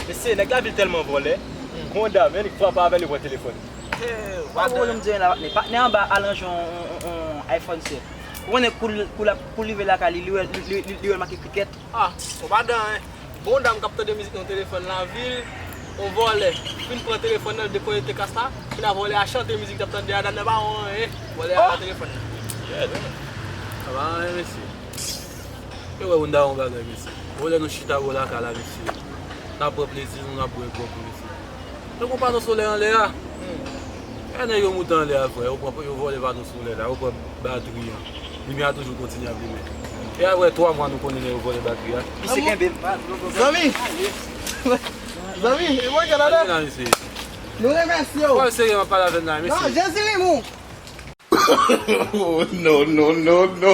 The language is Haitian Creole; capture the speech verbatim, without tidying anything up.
Mesye, nèg lavil tèlman vòlè. Gon dam, men li frape avè l, li pran telefòn. Pa gen pwoblèm di anyen la, patnè. Patnè anba al ranje yon, yon, yon, yon iPhone sèt. Ou konnen kou l, kou l ap, kou l rive lakay li, li wè, li, li, li, li wè l make krikèt. Ah, ou pa dan, hein. Bon dam k ap tande mizik nan telefòn lavil, yon vòlè fin pran telefòn nan, dekonekte kas la, fin a vòlè a chante mizik l ap tande a, dam nan pa wè anyen, vòlè a pran telefòn nan. Sa pa anyen, mesye. E wè, moun da yon bagay, mesye. Bon, lè nou chita bò lakay la, mesye, n ap pran plezi nou, n ap bwè gwòg nou, mesye. Tankou pano solèy anlè a. E nèg yo moute anlè a, frè, yo pran, yo vòlè pano solèy la, yo pran batri an. Limyè a toujou kontinye ap limen. E apre twa mwa, nou konnen nèg yo vòlè batri a. Misye kenbe m. Zanmi! Zanmi, e mwen ki la la? Ann la, mesye. Nou remèsye w. Pral serye, m ap pale avè n la, mesye. Non, Jezi renmen w. Oh, no, no, no, no.